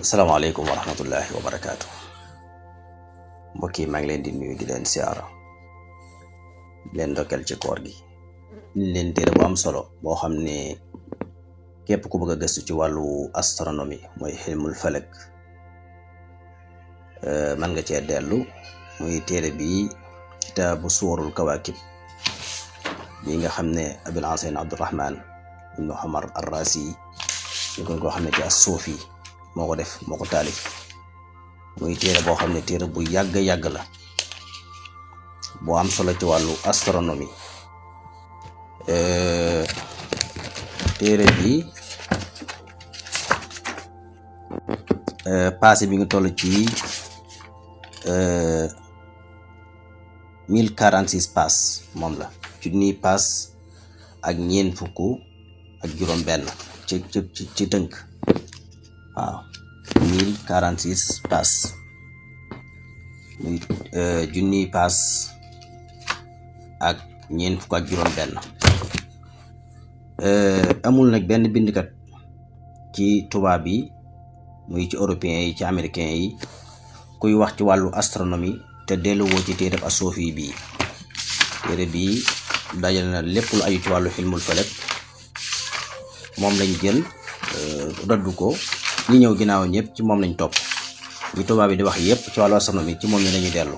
Assalamualaikum warahmatullahi wabarakatuh. Mbokk yi maa ngi leen di nuyu di leen siyaara di leen ndokkeel ci koor gi ñu leen téere bu am solo boo xam ne képp ku bëgg a gëstu ci wàllu astronomie mooy xilmul falak man nga cee dellu muy téere bi kitaabu suwarul kawaakib bi nga xam ne Abil Hasan Abdurrahman ibnu Umar ar-Razi ñu koy koo xam ne ci as-Suufi moo ko def moo ko taalif muy téere boo xam ne téere bu yàgg la boo am solo ci wàllu astronomie téere bi passé bi nga toll ci 1046 pass moom la junniy pass ak ñeent fukk ak juróom benn ci tënk waaw 1046 pass muy junniy pass ak ñeent fukk ak juróom benn amul nag benn bindkat ci tubaab yi muy ci européens yi ci américains yi kuy wax ci wàllu astronomie te delluwoo ci téereb as-Suufi bii téere bii dajale na lépp lu aju ci wàllu xilmul falak moom lañ jël raddu ko ñi ñëw ginnaaw ñëpp ci moom lañ topp ñi tubaab yi di wax yépp ci wàllu astronomie ci moom ñi lañuy dellu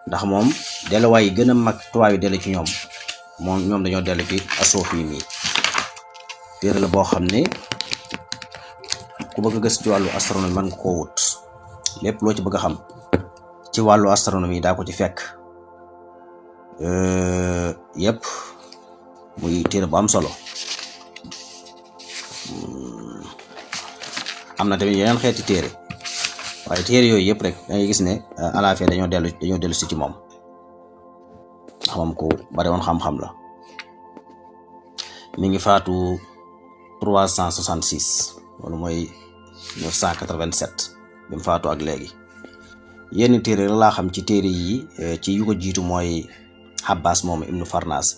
ndax moom delluwaay yi gën a mag tubaab yi dellu ci ñoom dañoo dellu ci as-Suufi mi téere la boo xam ne ku bëgg a gës ci wàllu astronomie mën nga koo wut lépp loo ci bëgg a xam ci wàllu astronomie daa ko ci fekk yépp muy téere bu am solo am na tamit yeneen xeeti téere waaye téere yooyu yëpp rek da ngay gis ne à la fin dañoo dellu si ci moom xamam ko bari woon xam-xam la mi ngi faatu 366 loolu mooy 987 bi mu faatu ak léegi yenn téere la laa xam ci téere yi ci yu ko jiitu mooy Abbas moom ibnu Farnas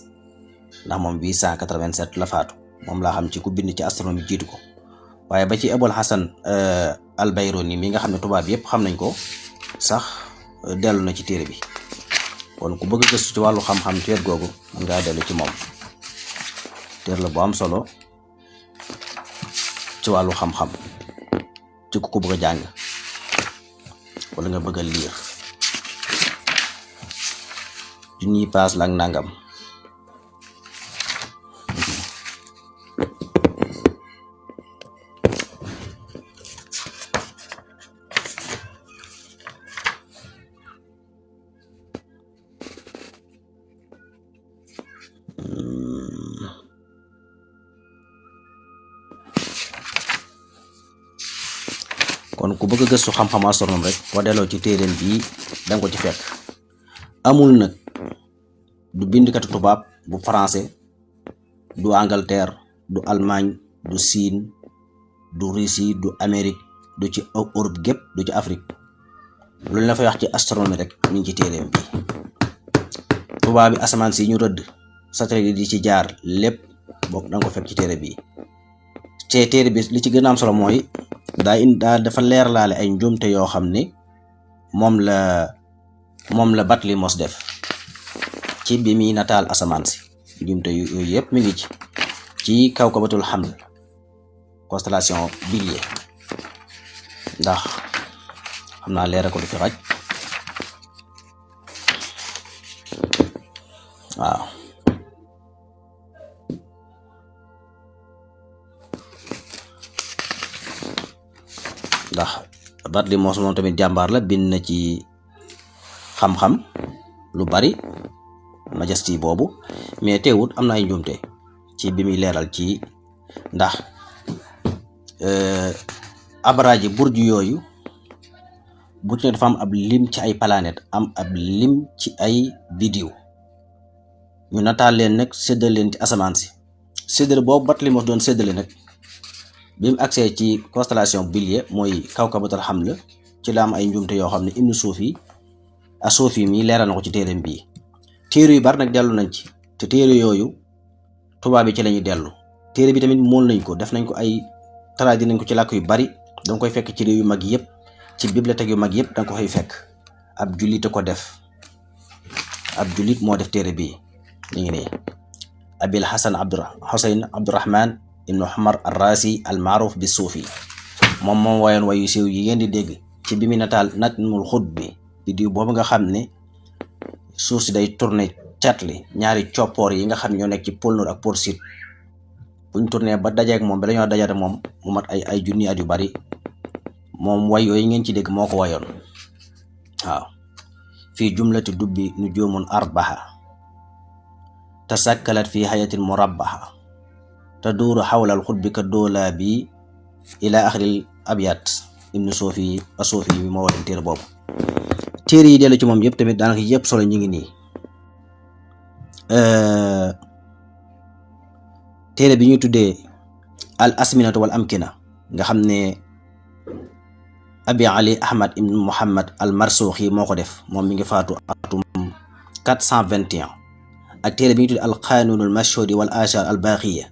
ndax moom 887 la faatu moom laa xam ci ku bind ci astronomie jiitu ko waaye ba ci Abul Hasan al-Bayruni mi nga xam ne tubaab yépp xam nañ ko sax dellu na ci téere bi kon ku bëgg a gëstu ci wàllu xam-xam ci wet googu mën ngaa dellu ci moom téere la bu am solo ci wàllu xam-xam ci ku ko bëgg a jàng wala nga bëgg a liir junniy paas la ak nangam kon ku bëgg a gëstu xam-xam astronome rek boo delloo ci téereem bii danga ko ci fekk amul nag du bindkatu tubaab bu français du Angleterre du Allemagne du Siin du Russie du Amérique du ci Europe gépp du ci Afrique lu ñu la fay wax ci astronomie rek ñu ngi ci téereem bi tubaab bi asamaan si ñu rëdd satellite di ci jaar lépp bokk danga ko fekk ci téere bi te téere bi li ci gën a am solo mooy daa dafa leer laale ay njuumte yoo xam ne moom la Batlimos def ci bi muy nataal asamaan si njuumte yooyu yëpp mi ngi ci kawkabatul Haml constellation Bélier ndax xam naa leera ko du fi xaj waaw ndax Batlimos moom tamit jàmbaar la bind na ci xam-xam lu bari majesté boobu mais teewut am na ay njuumte ci bi muy leeral ci ndax abraaji burju yooyu bu ci ne dafa am ab lim ci ay planète am ab lim ci ay biddiw ñu nataal leen nag séddale leen ci asamaan si séddale boobu Batlimos doon séddale nag bi mu agsee ci constellation Bélier mooy kawkabatul Haml ci la am ay njuumte yoo xam ne Ibnu Suufi as-Suufi mi leeral na ko ci téereem bii téere yu bari nag dellu nañ ci te téere yooyu tubaab yi ci lañuy dellu téere bi tamit mool nañ ko def nañ ko ay traduit nañ ko ci làkk yu bari danga koy fekk ci réew yu mag yëpp, ci bibliothèque yu mag yëpp danga ko fay fekk. ab jullit ko def, ab jullit moo def téere bii. ñu ngi nii abil hasan Husayn Abdurrahman ibnu Umar ar-Razi al-Ma'ruf bi Suufi, moom wayoon wayu siiw yi ngeen di dégg ci bi mu nataal Najmul Xutbi, biddiw boobu nga xam ne suuf si day tourné catli ñaari coppoor yi nga xam ne ñoo nekk ci pôle nord ak pôle sud, buñ tourné ba dajeek moom ba dañoo dajeek moom mu mat ay junni at yu bari. moom way yooyu ngeen ci dégg moo ko wayoon. waaw fii jumlati dubbi nujumun arbaha tasakkalat fi hayatin murabbaha taduuru xawla alxutbi ka doolaa bi ila axiril abiyat. ibnu Suufi Asuufi bi moo wayoon téere boobu. téere yi dellu ci moom yëpp tamit daanaka yëpp solo ñu ngi nii. téere bi ñuy tuddee al asminatu wal amkina nga xam ne abi ali ahmad ibn muhammad al marsuuxi moo ko def, moom mi ngi faatu atum 421. ak téere bi ñuy tuddee al qanun al mashhudi wal ashar al baaxiya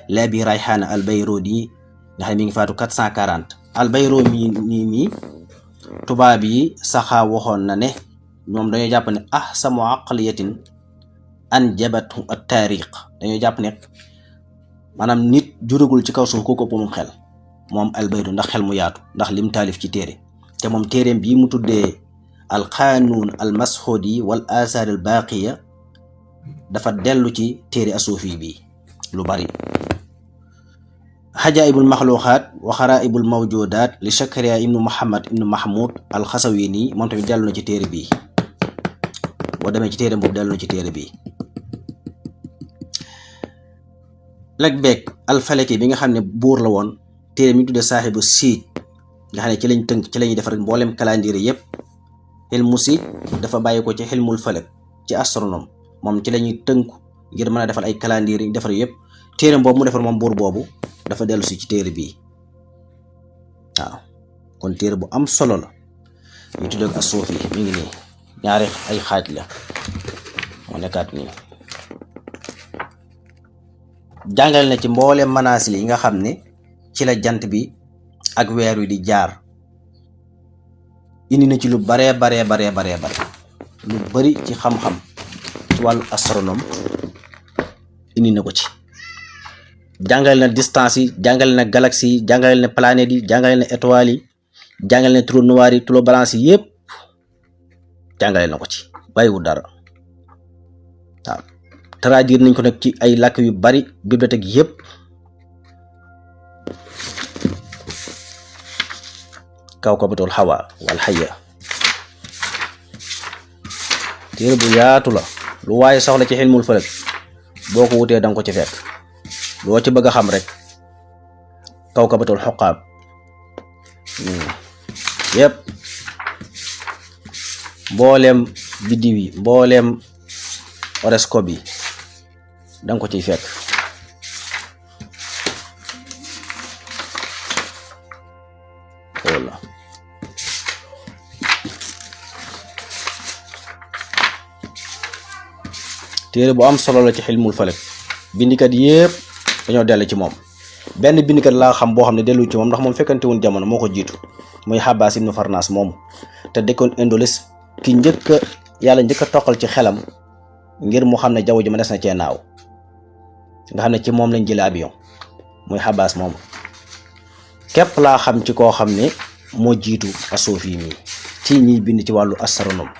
la bi rayhana al bayrudi nga xam ne mi ngi faatu 440. al bayrudi mi tubaab yi saxaa waxoon na ne ñoom dañoo jàpp ne ahsamu aqliyatin anjabathu at taariq, dañoo jàpp ne maanaam nit juragul ci kaw suuf ku ko moom xel, moom al bayru ndax xel mu yaatu, ndax lim taalif ci téere. te moom téereem bii mu tuddee al qaanuun al mashhudi wal asaar al baaqiya dafa dellu ci téere asuufi bii lu bari. xajaa'ibul maxluuqaat wa xaraa'ibul mawjuudaat li Shakariya ibnu Muhammad ibnu Mahmud al Xasawini, moom tamit dellu na ci téere bii. boo demee ci téere boobu dellu na ci téere bii. leg beeg alfaleki bi nga xam ne buur la woon, téere mi tuddee saaxibu siij nga xam ne ci lañ tënk ci lañuy defar mboolem calendrier yëpp. xilmu siij dafa bàyyi ko ci xilmul falek ci astronome, moom ci lañuy tënku ngir mën a defal ay calendrier yi defar yëpp. téere boobu mu defar moom buur boobu dafa dellu si ci téere bii. waaw kon téere bu am solo la ñu tuddee ko As-Suufi. mi ngi nii ñaari ay xaaj la moo nekkaat nii. jàngale na ci mboolem manaasil yi nga xam ne ci la jant bi ak weer wi di jaar. indi na ci lu bare lu bari ci xam-xam ci wàllu astronome indi na ko ci. jàngale na distance yi, jàngale na galaxie yi, jàngale na planètes yi, jàngale na étoiles yi, jàngale na trou noir yi, trou blanc yi yëpp jàngale na ko ci, bàyyiwul dara. waaw traduire nañ ko nag ci ay làkk yu bari, bibliothèque yëpp. kawkabatul hawa wal hayya téere bu yaatu la, lu waaye soxla ci xilmul falak boo ko wutee danga ko ci fekk. loo ci bëgg a xam rek kawkabatul xoqaab yëpp, mbooleem biddiw yi, mbooleem horoscope yi danga ko ciy fekk. walla téere bu am solo la ci xilmul falak. bindikat yëpp dañoo dellu ci moom. benn bindikat laa xam boo xam ne dellu ci moom ndax moom fekkante woon jamono moo ko jiitu, muy Habbaas ibnu Farnaas moomu te dëkkoon Indonésie, ki yàlla njëkk a toqal ci xelam ngir mu xam ne jaww ji ma des na cee naaw, nga xam ne ci moom lañ jëlee avion, muy Habbaas moomu. képp laa xam ci koo xam ne moo jiitu As-Suufi mii ci ñiy bind ci wàllu astronome.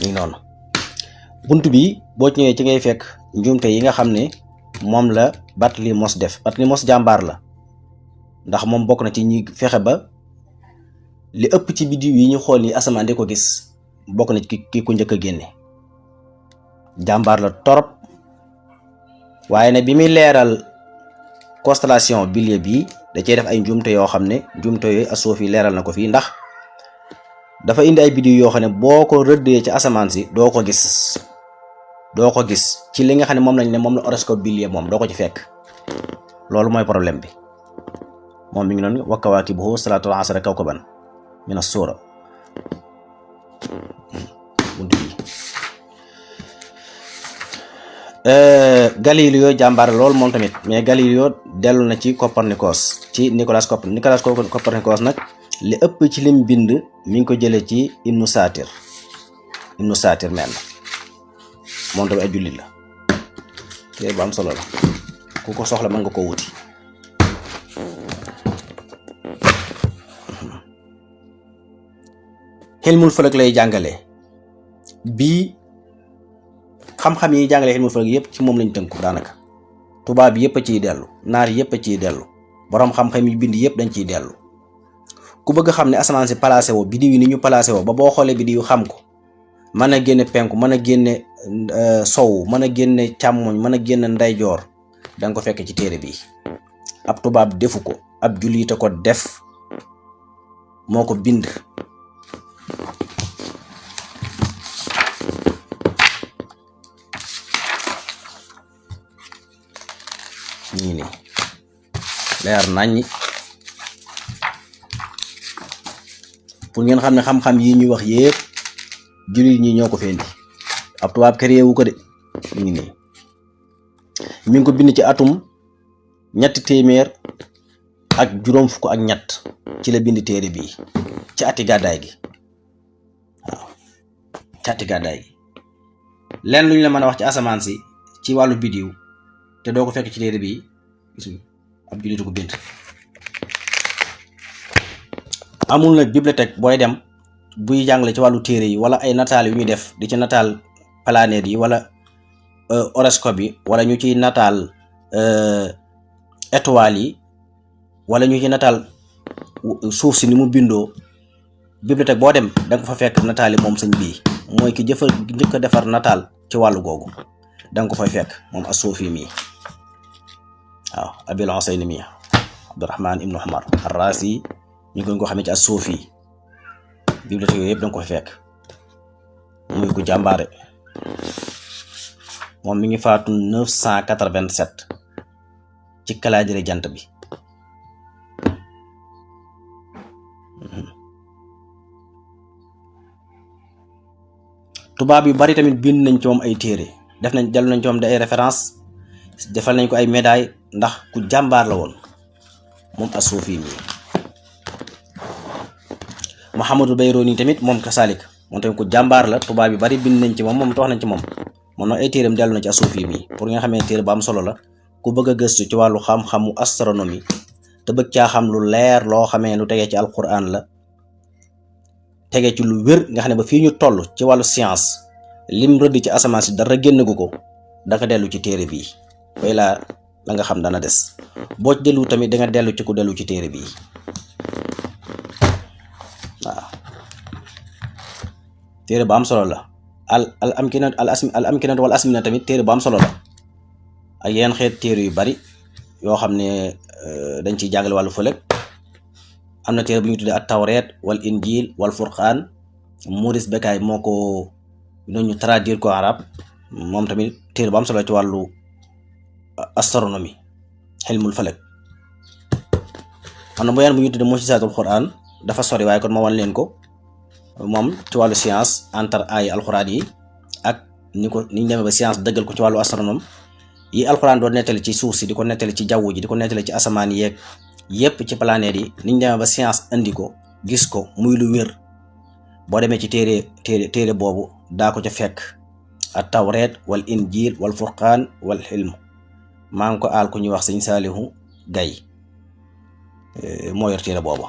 ñu noonu bunt bi boo ci ñëwee ci ngay fekk njuumte yi nga xam ne moom la Barthélemy def. Barthélemy jàmbaar la ndax moom bokk na ci ñi fexe ba li ëpp ci biddiw yi ñu xool ni asamaan di ko gis bokk na ci ki ko njëkk a génne. jàmbaar la torop, waaye ne bi muy leeral constellation Bélier bi da cee def ay njuumte yoo xam ne njuumte yooyu As-Suufi leeral na ko fii, ndax dafa indi ay biddiw yoo xam ne boo ko rëddee ci asamaan si doo ko gis ci li nga xam ne moom la horoscope Bélier moom doo ko ci fekk. loolu mooy problème bi. moom mi ngi noonu wa kawaakibuhu salaatul asra kawkaban min as-suura buntu bi. Galileo jàmbaar lool moom tamit, mais Galileo dellu na ci Copernicus ci Nicolas Copernicus nag li ëpp ci lim bind mi ngi ko jëlee ci Ibnu Satir mel moom tamit ay jullit la téere bu am solo la ku ko soxla mën nga koo wuti. xilmul falak lay jàngale bii xam-xam yi jàngale xilmul falak yëpp ci moom lañ tënku daanaka tubaab yëpp a ciy dellu, naar yëpp a ciy dellu, boroom xam-xam yi bind yëpp dañ ciy dellu. ku bëgg xam ne asamaan si placé woo bidiw yi ni ñu placé woo ba boo xoolee bidiw xam ko, mën a génne penku, mën a génne sow, mën a génne càmmoñ, mën a génne ndeyjoor, danga ko fekk ci téere bi. ab tubaab defu ko, ab jullit ko def, moo ko bind. ñii nii leer naññi pour ngeen xam ne xam-xam yi ñuy wax yépp jullit ñi ñoo ko fi indi, ab tubaab créé wu ko de. mi ngi nii mi ngi ko bind ci atum 300 ak juróom fukk ak ñett ci la bind téere bii ci ati gàddaay gi. waaw ci ati gàddaay gi lenn lu ñu la mën a wax ci asamaan si ci wàllu bidiw te doo ko fekk ci téere bii gis nga ab jullitu ko bind. amul nag bibliothèque booy dem buy jàngale ci wàllu téere yi wala ay nataal yu ñuy def di ci nataal planète yi wala horoscope yi wala ñu ciy nataal étoiles yi wala ñu ci nataal suuf si ni mu bindoo. bibliothèque boo dem da nga fa fekk nataali moom sëñ bii mooy ki njëkk a defar nataal ci wàllu googu, da nga ko fay fekk moom as-Suufi mii. waaw Abil Husayn mi Abdurrahman ibnu Umar ar-Raasi ñu gën ko xamee ci as-Suufi. bibliothèque yooyu yëpp da nga ko fay fekk muy ku jàmbaare. moom mi ngi faatu 987 ci calendrier jant bi. tubaab yu bari tamit bind nañ ci moom ay téere, dellu nañ ci moom ay référence, defal nañ ko ay médaille ndax ku jàmbaar la woon moom as-Suufi mi. Muhammadu Bayroni tamit moom kasalik, moom tamit ku jàmbaar la, tubaab yu bari bind nañ ci moom tax nañ ci moom noonu ay téereem dellu na ci as-Suufi mi. pour nga xamee téere bu am solo la ku bëgg a gëstu ci wàllu xam-xamu astronomie te bëgg caa xam lu leer loo xamee lu tegee ci alquran la, tegee ci lu wér nga xam ne ba fii ñu toll ci wàllu science lim rëdd ci asamaan si dara génn gu ko, danga dellu ci téere bii way la nga xam dana des. boo ci dellu tamit danga dellu ci ku dellu ci téere bii. waaw téere bu am solo la. al amkinat wal asmina tamit téere bu am solo la, ak yeneen xeet téere yu bari yoo xam ne dañ ciy jàngale wàllu fëlëg. am na téere bu ñu tuddee at tawreet wal injil wal furqaan, Maurice Bucaille moo ko ñu traduire ko arab. moom tamit téere bu am solo ci wàllu astronomie, xilmul falak. am na bu ñu tuddee mu'jizaatul Qur'an, dafa sori waaye kon ma wan leen ko. moom ci wàllu science entre ay alxuraan yi ak ni ñu demee ba science dëggal ko ci wàllu astronome yi alxuraan doon nettali ci suuf si, di ko nettali ci jaww ji, di ko nettali ci asamaan yeeg yépp ci planètes yi, ni ñu demee ba science indi ko gis ko muy lu wér. boo demee ci téere boobu daa ko ca fekk at tawreet wal injil wal furqaan wal xilm. maa ngi ko aal ku ñuy wax sëñ Saalihu Gay moo yor téere boobu.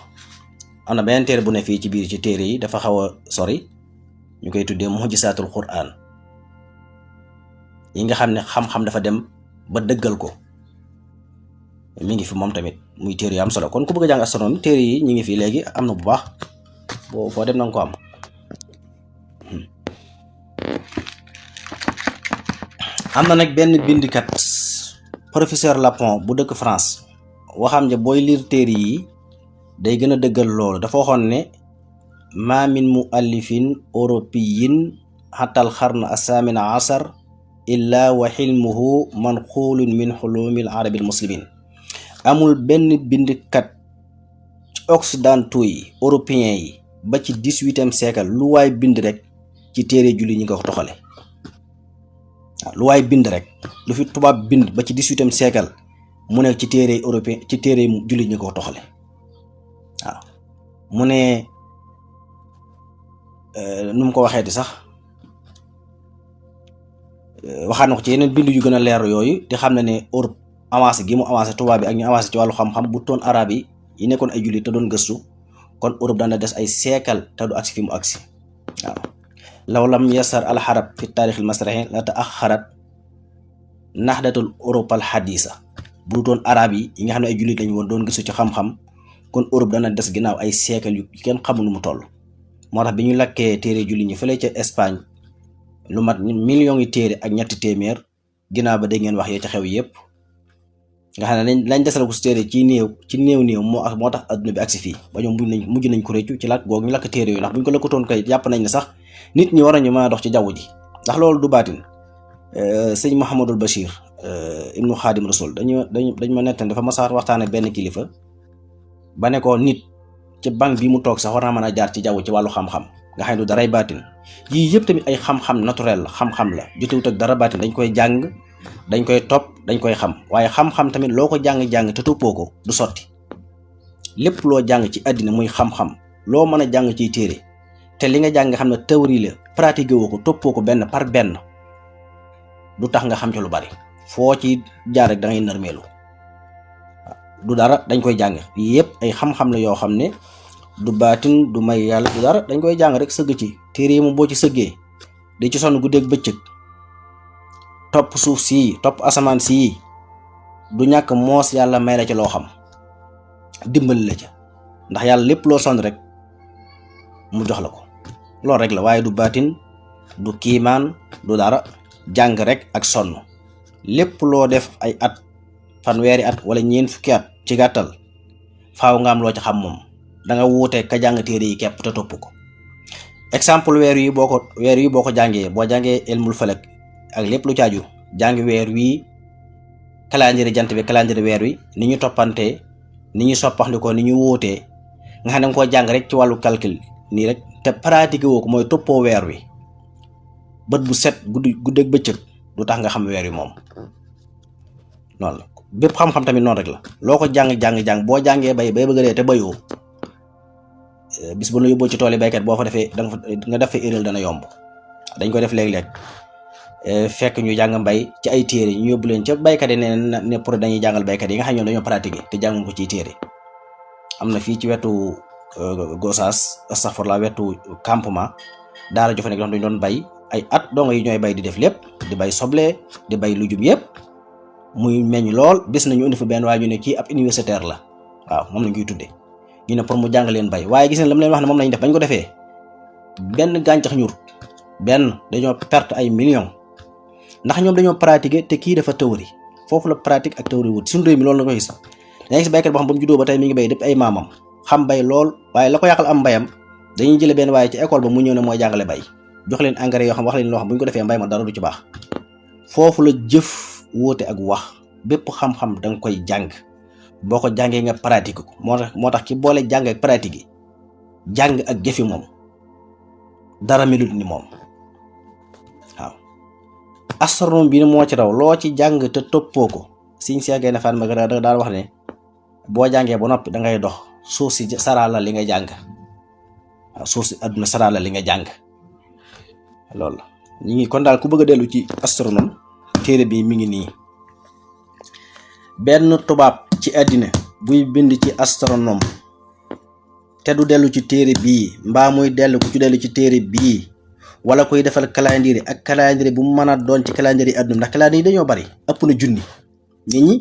am na beneen téere bu ne fii ci biir ci téere yi dafa xaw a sori, ñu koy tuddee mu'jizaatul Qur'an, yi nga xam ne xam-xam dafa dem ba dëggal ko. mi ngi fi moom tamit muy téere yu am solo. kon ku bëgg a jàng astronomie téere yi ñu ngi fi léegi, am na bu baax, foo dem na nga ko am. am na nag benn bindkat professeur Lapon bu dëkk France, waxam ja booy lire téere yi day gën a dëggal loolu. dafa waxoon ne ma min muallifin europiyin xatal xarn as-samina asar illa wa xilmuhu manxulun min xulumil arabil muslimin. amul benn bindkat occidentaux yi européens yi ba ci 18e siècle lu waay bind rek ci téere julli ñi nga ko toxale waaw lu waay bind rek lu fi tubaab bind ba ci 18e siècle mu ne ci téere européen ci téere julli ñi nga ko toxale waaw mu ne nu mu ko waxeeti sax waxaat na ko ci yeneen bind yu gën a leer yooyu di xam ne Europe avancé gi mu avancé tubaab bi ak ñu avancé ci wàllu xam-xam bu toon arab yi nekkoon ay jullit te doon gëstu kon Europe dana des ay siècle te du agsi fi mu agsi waaw law lam yasar alxarab fi taarix al masrahi la taaxarat naxdatul Europe al xadisa bu doon arab yi nga xam ne ay jullit lañu woon doon gëstu ci xam-xam kon Europe dana des ginnaaw ay siècle yu kenn xamul nu mu toll moo tax bi ñu lakkee téere jullit ñi fële ca Espagne lu mat millions yi téere ak ñetti téeméer ginnaaw ba dégg ngeen wax yee ca xew yépp nga xam ne lañ desal ko si téere ci néew moo tax adduna bi agsi fii ba ñoom mujj nañ ko réccu ci lakk googu ñu lakk téere yooyu ndax bu ñu ko lakkatoon kay jàpp nañ ne sax nit ñi war nañu mën a dox ci jaww ji ndax loolu du baatin sëñ Mouhamadul Bachir ibnu Xaadim Rasul dañ ma nettan dafa masaar waxtaane benn kilifa ba ne ko nit ci banque bi mu toog sax war naa mën a jaar ci jaww ci wàllu xam-xam nga xam ne du daray baatin yii yëpp tamit ay xam-xam naturel la xam-xam la jotewut ak dara baatin dañ koy jàng dañ koy topp dañ koy xam waaye xam-xam tamit loo ko jàng-jàng te toppoo ko du sotti lépp loo jàng ci àddina muy xam-xam loo mën a jàng ciy téere te li nga jàng nga xam ne théorie la pratiqué woo ko toppoo ko benn par benn du tax nga xam ci lu bari foo ci jaar rek da ngay nërmeelu du dara dañ koy jàng yëpp ay xam-xam la yoo xam ne du baatin du may yàlla du dara dañ koy jàng rek sëgg ci téere yi moom boo ci sëggee di ci sonn guddeeg bëccëg topp suuf sii topp asamaan sii du ñàkk moos yàlla may la ci loo xam dimbali la ca ndax yàlla lépp loo sonn rek mu jox la ko loolu rek la waaye du baatin du kiimaan du dara jàng rek ak sonn lépp loo def ay at fanweeri at wala ñeent fukki at ci gàttal faaw nga am loo ci xam moom da nga wuute ka jàng téere yi képp te topp ko exemple weer yi boo ko jàngee boo jàngee ilmul falak ak lépp lu caaju jàng weer wi calendrier jant bi calendrier weer wi ni ñu toppantee ni ñu soppaxndikoo ni ñu wuutee nga xam ne nga koo jàng rek ci wàllu calcul nii rek te pratiqué woo ko mooy toppoo weer wi bët bu set guddeeg bëccëg du tax nga xam weer wi moom noonu la bépp xam-xam tamit noonu rek la loo ko jàng boo jàngee bay bëgg a dee te bayoo bis bu la yóbboo ci tool yi baykat boo fa defee nga def fa erreur dana yomb dañ koy def léeg-léeg fekk ñu jàng mbay ci ay téere ñu yóbbu leen ca baykat yi ne pour dañuy jàngal baykat yi nga xam ñoom dañoo pratiquer te jànguñ ko ciy téere am na fii ci wetu Gosaas astafurla wetu campement daara jofa nekk dañ doon bay ay at donga yi ñooy bay di def lépp di bay soble di bay lujum yëpp muy meññ lool bis nañu indi fa benn waaye ñu ne kii ab universitaire la waaw moom lañ koy tudde ñu ne pour mu jàng leen bay waaye gis ne la mu leen wax ne moom lañ def bañ ko defee benn gàncax ñur benn dañoo perte ay millions ndax ñoom dañoo pratiquer te kii dafa théorie foofu la pratique ak théorie wut suñu réew mi loolu la ko gis dañuy gis baykat boo xam ba mu juddoo ba tey mi ngi bay depuis ay maamam xam bay lool waaye la ko yàqal am mbayam dañuy jële benn waaye ci école ba mu ñëw ne mooy jàngale bay jox leen engrais yoo xam wax leen loo xam bu ñu ko defee mbay ma dara du ci baax foofu la jëf wóote ak wax bépp xam-xam da nga koy jàng boo ko jàngee nga pratique ko moo tax ki boole jàng ak pratique yi jàng ak jëfi moom dara melut ni moom waaw astronome bi moo ci raw loo ci jàng te toppoo ko siñ seegee na fan ma daal wax ne boo jàngee ba noppi da ngay dox suuf si saraa la li nga jàng waaw suuf si àdduna saraa la li nga jàng loolu la ñu ngi kon daal ku bëgg a dellu ci astronome téere bi mi ngi nii benn tubaab ci àddina buy bind ci astronome te du dellu ci téere bii mbaa muy dellu ku ci dellu ci téere bii wala koy defal calendrier ak calendrier bu mu mën a doon ci calendrier yi àdduna ndax calendrier yi dañoo bari ëpp na junni nit ñi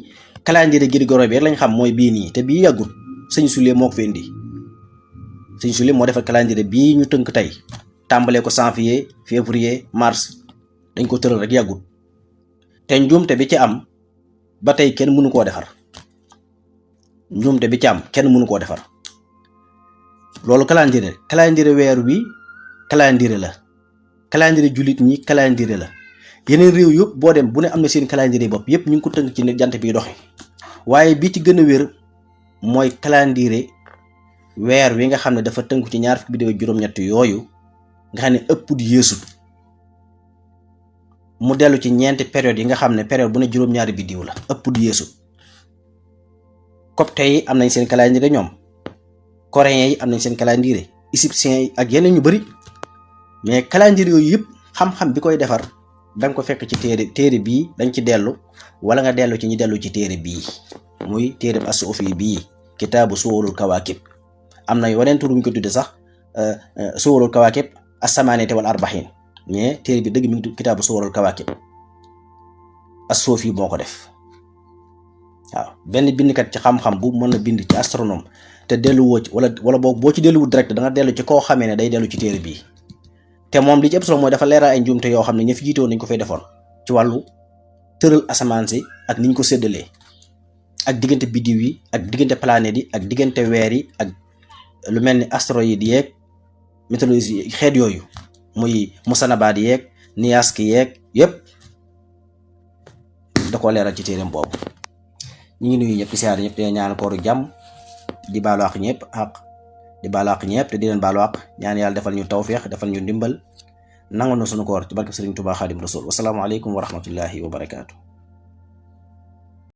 calendrier grégorien bi lañ xam mooy bii nii te bii yàggul sëñ Sule moo ko fi indi sëñ Sule moo defal calendrier bii ñu tënk tey tàmbalee ko janvier février mars dañ ko tëral rek yàggul te njuumte bi ci am ba tey kenn mënu koo defar njuumte bi ci am kenn mënu koo defar loolu calendrier weer wi calendrier la calendrier jullit ñi calendrier la yeneen réew yëpp boo dem bu ne am na seen calendrier bopp yëpp ñu ngi ko tënk ci ne jant bi doxe waaye bi ci gën a wér mooy calendrier weer wi nga xam ne dafa tënku ci ñaar fukki biddiw ak juróom-ñett yooyu nga xam ne ëpp di yeesut mu dellu ci ñeenti période yi nga xam ne période bu ne juróom-ñaari biddiw la ëpp di yeesut. copte yi am nañ seen calendrier ñoom, coréens yi am nañ seen calendrier, égyptiens yi ak yeneen ñu bari, mais calendrier yooyu yëpp xam-xam bi koy defar danga ko fekk ci téere bii dañ ci dellu, wala nga dellu ci ñi dellu ci téere bii muy téere as-Suufi bii kitaabu Suwarul Kawaakib. am na weneen tur ñu ko tudde sax Suwarul Kawaakib as-Samaaniyati wal Arba'iin, mais téere bi dëgg mi ngi tudd kitaabu Suwarul Kawaakib, as-Suufi moo ko def. waaw benn bindkat ci xam-xam bu mën a bind ci astronome te delluwoo ci wala boo ci delluwul direct da nga dellu ci koo xamee ne day dellu ci téere bii. te moom li ci ëpp solo mooy dafa leeral ay njuumte yoo xam ne ña fi jiitoon nañ ko fay defoon ci wàllu tëral asamaan si ak niñ ko séddalee ak diggante biddiw yi ak diggante planètes yi ak diggante weer yi ak lu mel ni astéroïdes yeeg météorologie xeet yooyu muy musanabaat yeeg niyaski yeeg yëpp da koo leeral ci téereem boobu. ñu ngi nuyu ñëpp di siyaare ñëpp di ñaan kooru jàmm di baalu àq ñëpp di baalu àq ñëpp te di leen baalu àq ñaan yàlla defal ñu tawféex defal ñu ndimbal nangu na sunu koor ci barke Sëriñ Tuubaa Xaadim Rasuul. Wassalaamu aleykum wa rahmatullahi wa barakaatu.